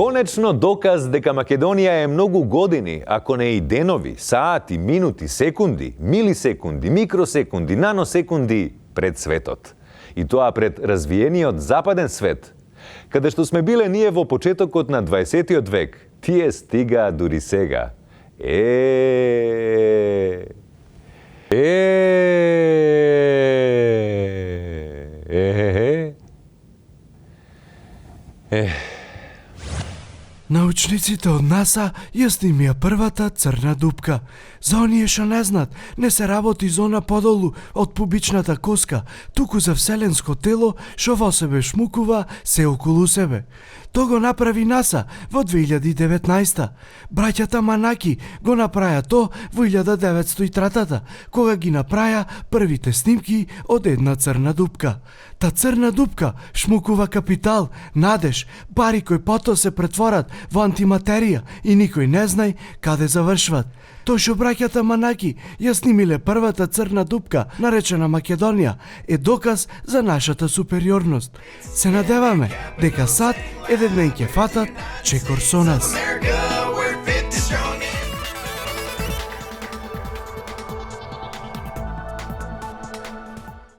Конечно доказ дека Македонија е многу години, ако не и денови, сати, минути, секунди, милисекунди, микросекунди, наносекунди пред светот. И тоа пред развиениот западен свет, каде што сме биле ние во почетокот на 20 век, тие стига дури сега. Научниците од НАСА ја снимија првата црна дупка. За оние што не знаат, не се работи зона подолу од пубичната коска, туку за вселенско тело што во себе шмукува се околу себе. То го направи НАСА во 2019. Браќата Манаки го направија то во 1903, кога ги направија првите снимки од една црна дупка. Та црна дупка шмукува капитал, надеж, пари кои потоа се претворат во антиматерија и никој не знае каде завршват. Тоа што браќата Манаки ја снимиле првата црна дупка, наречена Македонија, е доказ за нашата супериорност. Се надеваме дека сад еден ден ќе фатат чекор со нас.